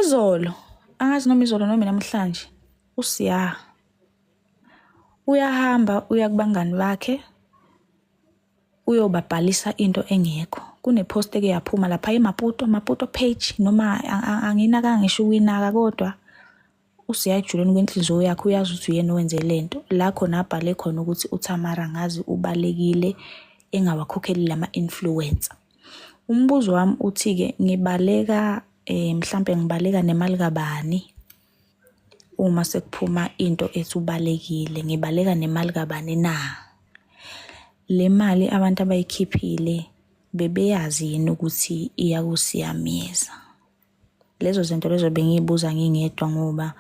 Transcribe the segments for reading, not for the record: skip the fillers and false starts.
Izolo, angazi noma izolo noma namhlanje, uSiya uyahamba uya kubangani bakhe uyobabhalisa into engekho. Kune-post eke yaphuma lapha eMaputo, Maputo page noma anginakanga ngisho ukuyinaka kodwa uSiya ekujuleni kwenhliziyo yakhe uyazi ukuthi uyena owenze le nto. La khona abhale khona ukuthi uThamara ngazi ubalekile engawakhokheli lama-influencer. Umbuzo wami uthi-ke ngibaleka mhlampe ngibaleka nemali kabani uma sekuphuma into ethi ubalekile, ngibaleka nemali kabani na? Le mali abantu abayikhiphile bebeyazi yini ukuthi iya kuSiyamyeza? Lezo zinto lezo bengiyibuza ngingedwa ngoba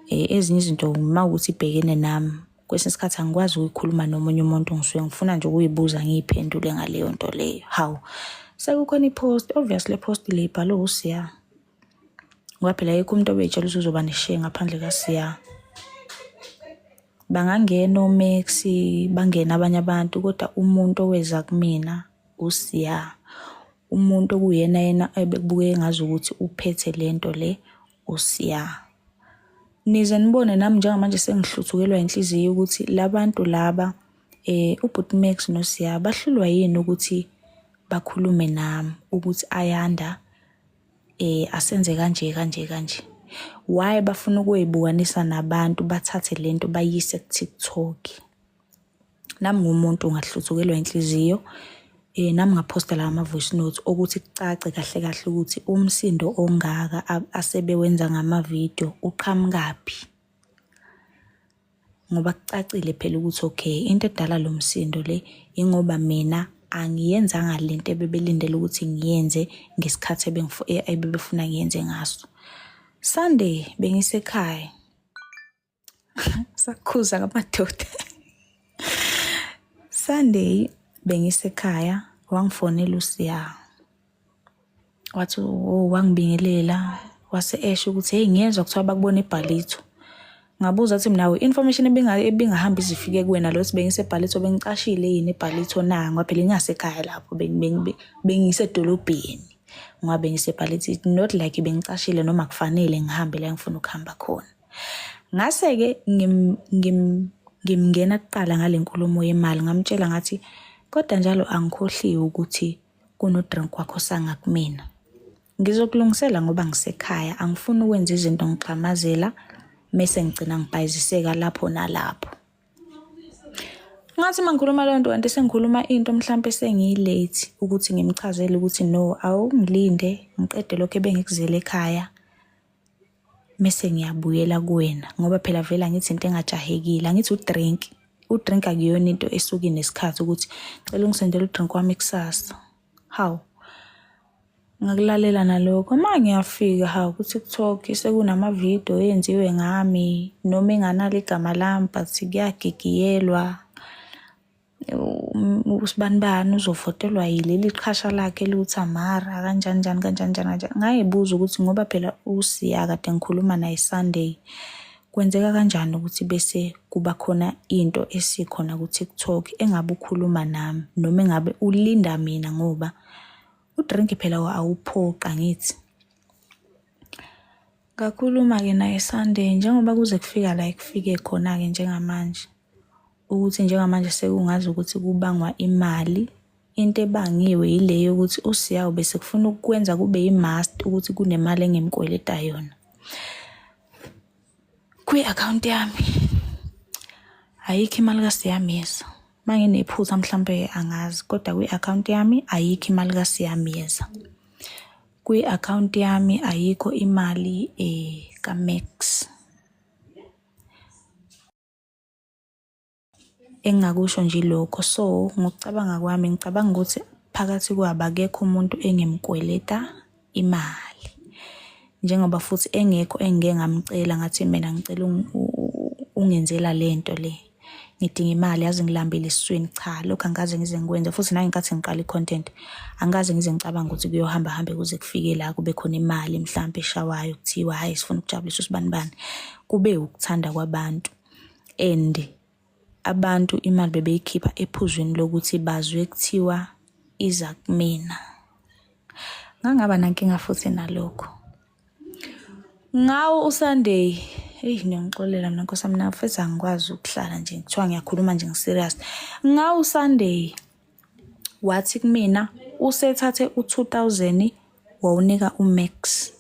ezinye izinto uma ukuthi ibhekene nami kwesinye isikhathi angikwazi ukuyikhuluma nomunye umuntu ngisuke ngifuna nje ukuyibuza ngiyiphendule ngaleyo nto leyo. Hawu, sekukhona i-post, obviously le post le ibhalwe uSiya. Ngoba phela ayikho umuntu obeyitshela ukuthi uzoba neshiye ngaphandle kaSiya. Bangangena oMax, bangene abanye abantu kodwa umuntu oweza kumina uSiya. Umuntu okuyena yena ebekubukeka engazukuthi uphethe lento le uSiya. Nize nibone nami njengamanje sengihluthukelwa inhliziyo ukuthi labantu laba ubhuti Max noSiya bahlulwa yini ukuthi bakhulume nami ukuthi Ayanda asenze kanje kanje kanje. Why bafuna ukuyibukanisa nabantu bathathe lento bayise ku-TikTok? Nami ngumuntu ngahluthukelwa inhliziyo nami ngaphosta la ama-voice notes okuthi kucace kahle kahle ukuthi umsindo ongaka asebewenza ngamavidiyo uqhamukaphi. Ngoba kucacile phela ukuthi okay into edala lo msindo le ingoba mina angiyenzanga lento ebebelindele ukuthi ngiyenze ngesikhathi ebebefuna ngiyenze ngaso. Sunday bengisekhaya Sakhuza ngamadoda. Sunday bengisekhaya wangifonela uSiya. Wathi oh wangibingelela wase esho ukuthi hey ngiyezwa kuthiwa bakubona eBhalitho. Ngabuza athi mina information ebingahamba izifike kuwena lo ukuthi bengiseBhalitho bengicashile yini eBhalitho na ngoba phela ngingasekhaya lapho bengisedolobheni ngoba bengiseBhalitho not like bengicashile noma kufanele ngihambe la engifuna ukuhamba khona. Ngase-ke ngimngena kuqala ngale nkulumo yemali ngamtshela ngathi kodwa njalo angikhohliwe ukuthi kuno-drink wakho osanga kumina. Ngizokulungisela ngoba ngisekhaya angifuni ukwenza izinto ngigxamazela mese ngigcina ngibhayiziseka lapho nalapho. Ngathi uma ngikhuluma leyo nto kanti sengikhuluma into mhlampe sengiyi-late ukuthi ngimchazele ukuthi no awungilinde ngiqede lokhu ebengikuzele ekhaya. Mese ngiyabuyela kuwena ngoba phela vele angithi into engajahekile angithi udrink udrink akuyona into esuke inesikhathi ukuthi cela ungisendele udrink wami kusasa hawu ngakulalela nalokho uma ngiyafika hawu ku-TikTok sekunamavidiyo enziwe ngami noma enganalo igama lami but kuyagigiyelwa. Usibanibani uzovotelwa yileli qhasha lakhe eliwuThamara kanjani njani kanjani njani kanjani. Ngayibuza ukuthi ngoba phela uSiya kade ngikhuluma naye Sunday, kwenzeka kanjani ukuthi bese kuba khona into esikhona ku-TikTok engabe ukhuluma nami noma engabe ulinda mina ngoba udrink phela awuphoqi angithi. Ngakhuluma-ke naye Sunday njengoba kuze kufika la ekufike khona-ke njengamanje. Ukuthi njengamanje sekungazi ukuthi kubangwa imali. Into ebangiwe yile yokuthi uSiya ubesekufuna ukukwenza kube yi-must ukuthi kunemali engimkweleta yona. Kwi-akhawunti yami ayikho imali kaSiya Myeza. Uma nginephutha mhlampe angazi kodwa kwi-akhawunti yami ayikho imali kaSiya Myeza. Kwi-akhawunti yami ayikho imali kaMax. Engingakusho nje ilokho. So, ngokucabanga kwami ngicabanga ukuthi phakathi kwabo akekho umuntu engimkweleta imali. Njengoba futhi engekho engike ngamcela ngathi mina ngicela ungenzela le nto le, ngidinga imali yazi ngilambile esiswini. Cha, lokho angikaze ngize ngikwenze futhi nangenkathi ngiqala i-content angikaze ngize ngicabange ukuthi kuyohamba hambe kuze kufike la kube khona imali mhlampe eshawayo kuthiwa hhayi sifuna ukujabulisa usibanibani. Kube ukuthanda kwabantu. And abantu imali bebeyikhipha ephuzwini lokuthi bazwe kuthiwa iza kumina. Ngangaba nankinga futhi nalokho. Ngawo uSunday, eyi niyangixolela mina nkosi yami mfethu angikwazi ukuhlala nje kuthiwa ngiyakhuluma nje ngi-serious. Ngawo uSunday wathi kumina usethathe u-2000 wawunika uMax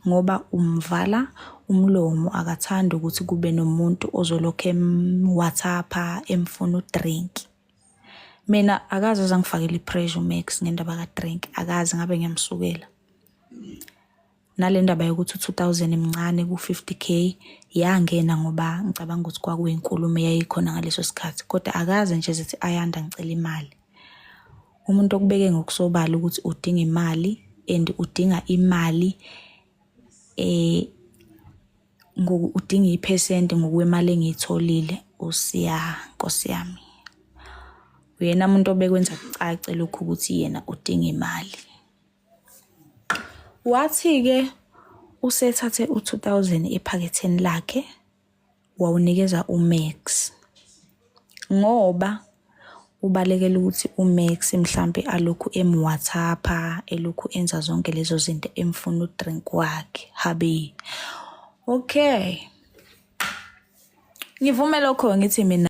ngoba umvala umlomo akathandi ukuthi kube nomuntu ozolokhu em-WhatsApp-a emfuna u-drink. Mina akaze aze angifakele i-pressure uMax ngendaba ka-drink, akaze ngabe ngiyamsukela. Nale ndaba yokuthi u-2000 mncane ku-50K yangena ngoba ngicabanga ukuthi kwakuyinkulumo eyayikhona ngaleso sikhathi, kodwa akaze nje ezithi Ayanda ngicela imali. Umuntu okubeke ngokusobala ukuthi udinga imali and udinga imali udinga iphesenti ngokwemali engiyitholile uSiya Nkosi yami. Uyena muntu obekwenza kucace lokhu ukuthi yena udinga imali. Wathi-ke usethathe u-2000 ephaketheni lakhe wawunikeza uMax ngoba ubalekela ukuthi uMax mhlampe alokhu em-WhatsApp-a elokhu enza zonke lezo zinto emfuna u-drink wakhe. Habe. Okay. Ngivume lokho ngithi mina.